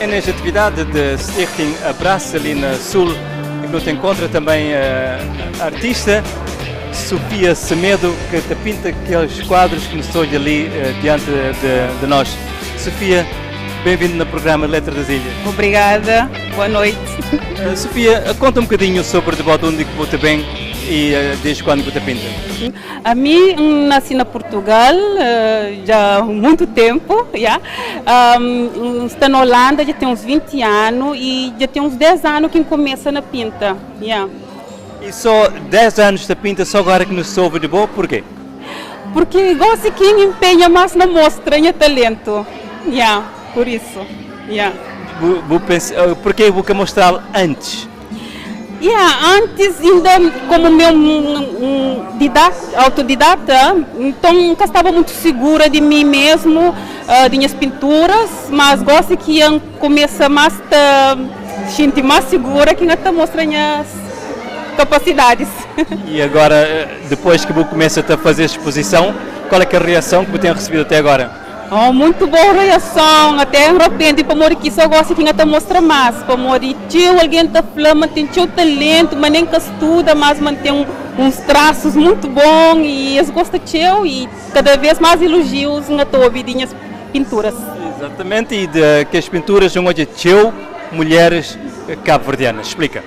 É nesta atividade de Stichting Abraça ali na Sul que nos encontra também a artista Sofia Semedo, que te pinta aqueles quadros que nos olha ali diante de nós. Sofia, bem-vindo no programa Letra das Ilhas. Obrigada, boa noite. Sofia, conta um bocadinho sobre de volta onde que você vem e desde quando você pinta. A mim, nasci na Portugal já há muito tempo, já. Está na Holanda já tem uns 20 anos e já tem uns 10 anos que começa na pinta. Yeah. E só 10 anos da pinta, só agora que nos soube de boa, porquê? Porque gosto que empenha mais na mostra, meu talento. Yeah, por isso. Yeah. Porquê vou mostrar antes? Yeah, antes ainda como meu autodidata, então nunca estava muito segura de mim mesmo, de minhas pinturas, mas gosto que eu começa mais a sentir mais segura que ainda mostra minhas capacidades. E agora, depois que você começa a fazer exposição, qual é que é a reação que você tem recebido até agora? Oh, muito boa reação, até de repente, para morrer que só gosto que ainda mostra mais, para morrer tio, alguém está falando, tem tio talento, mas nem que estuda, mas mantém uns traços muito bons e eles gostam tio e cada vez mais elogios na tua vidinhas pinturas. Exatamente, e de, que as pinturas são hoje tio, mulheres cabo-verdianas, explica.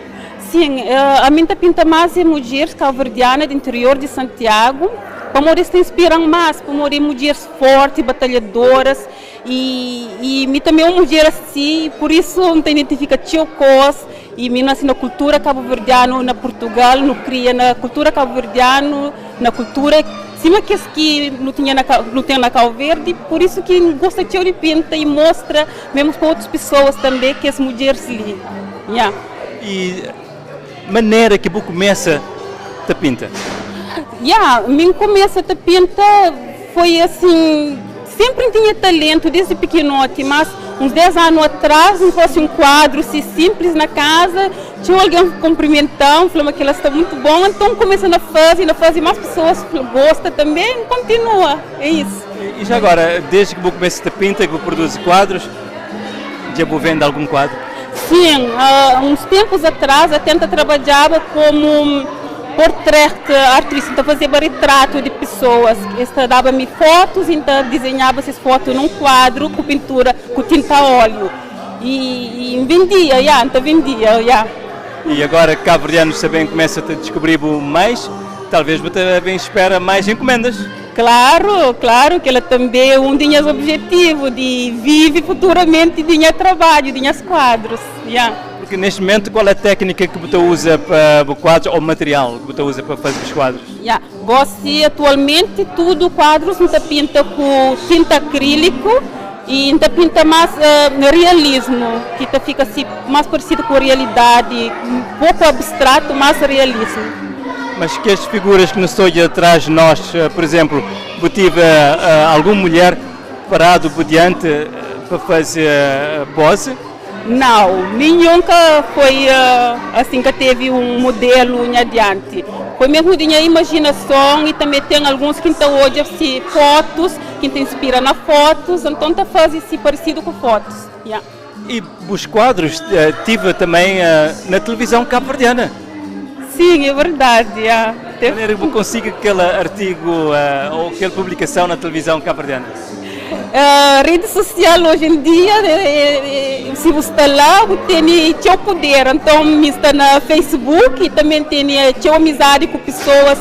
Sim, a minha pinta mais é mulheres cabo-verdianas do interior de Santiago. Para morrer se inspiram mais, para morrer mulheres fortes, batalhadoras e me também uma mulher assim, por isso não tem identifica tio cos e me nasce na cultura cabo-verdiana na Portugal, não cria na cultura cabo-verdiana, na cultura cima que que não tinha na não tem na Cabo Verde, por isso que gosta de pinta e mostra mesmo para outras pessoas também que as mulheres ali. Yeah. E maneira que você começa a pinta? Yeah, minha começo a pinta foi assim, sempre tinha talento desde pequenote, mas uns 10 anos atrás, não fosse um quadro assim, simples na casa, tinha alguém cumprimentando, falando que ela está muito bom, então começando a fazer, a fazer, mais pessoas gostam também, continua, é isso. E já agora, desde que você começa a pinta, que produz quadros, já vou vendo algum quadro? Sim, há uns tempos atrás, a tenta trabalhava como portrait artista, então fazia retrato de pessoas, dava-me fotos, então desenhava essas fotos num quadro com pintura, com tinta a óleo e vendia, yeah, então vendia, yeah. E agora cabo-verdianos também começam a descobrir mais, talvez você também espera mais encomendas. Claro, claro que ela também é um dos meus objetivos de viver futuramente de meu trabalho, de meus quadros. Yeah. Porque neste momento, qual é a técnica que você usa para os quadros ou material que você usa para fazer os quadros? Yeah. Gosto atualmente tudo quadros, muita pinta com tinta acrílico e ainda pinta mais realismo, que tá fica assim, mais parecido com a realidade, um pouco abstrato, mais realismo. Mas que as figuras que nos estão atrás de nós, por exemplo, tive alguma mulher parado por diante para fazer pose? Não, nunca foi assim que teve um modelo em adiante. Foi mesmo de minha imaginação e também tem alguns que então hoje assim, fotos, que te inspira na fotos, então tá fazendo assim, parecido com fotos. Yeah. E os quadros tive também na televisão cabo-verdiana. Sim, é verdade. Yeah. De maneira que consigo aquele artigo ou aquela publicação na televisão cabo-verdiana? A rede social hoje em dia, se você está lá, tem seu poder. Então, está na Facebook e também tem sua amizade com pessoas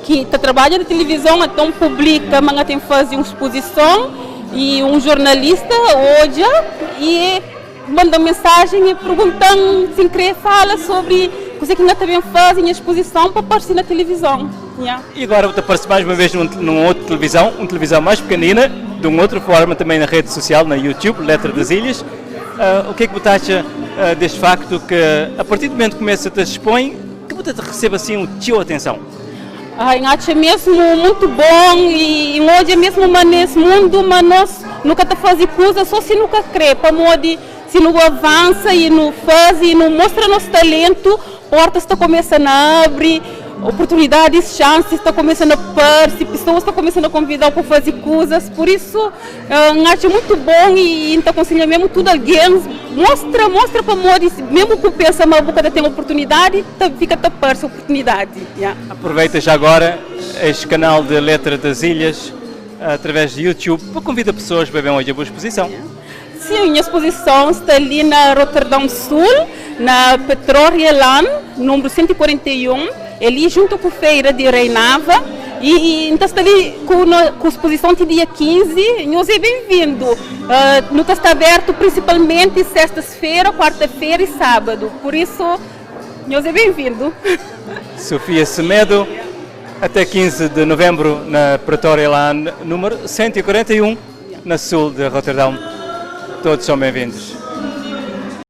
que trabalham na televisão, então publica, mas tem que fazer uma exposição e um jornalista olha e manda mensagem e perguntando, sem querer, fala sobre o que ainda também fazem a exposição para aparecer na televisão. Yeah. E agora te aparece mais uma vez num outro televisão, uma televisão mais pequenina, de uma outra forma também na rede social, na YouTube, Letra das Ilhas. O que é que você acha deste facto que a partir do momento que começa a te expõe, que você recebe assim um tio atenção? Ai, acho mesmo muito bom e hoje é mesmo mas nesse mundo, mas nós nunca te fazemos coisa só se nunca crê, para modo se não avança e não faz e não mostra nosso talento, portas estão começando a abrir. Oportunidadis, chances ta começa na parse, pessoas ta começa na convidar pa fazer coisas, por isso acho muito bom e ta aconselha mesmo tudo alguém mostra, mostra pa modi, mesmo que pensa mas boca tem oportunidade, ta fica ta parse oportunidade. Yeah. Aproveita já agora este canal de Letra das Ilhas através de YouTube para convidar pessoas para ver hoje a boa exposição. Yeah. Sim, minha exposição está ali na Roterdão Sul, na Pretorialaan, número 141, ali junto com a Feira de Reinava. E então está ali com a exposição de dia 15, nós é bem-vindo. Não está aberto principalmente sexta-feira, quarta-feira e sábado. Por isso, nós é bem-vindo. Sofia Semedo, até 15 de novembro na Pretorialaan, número 141, na sul de Roterdão. Todos são bem-vindos.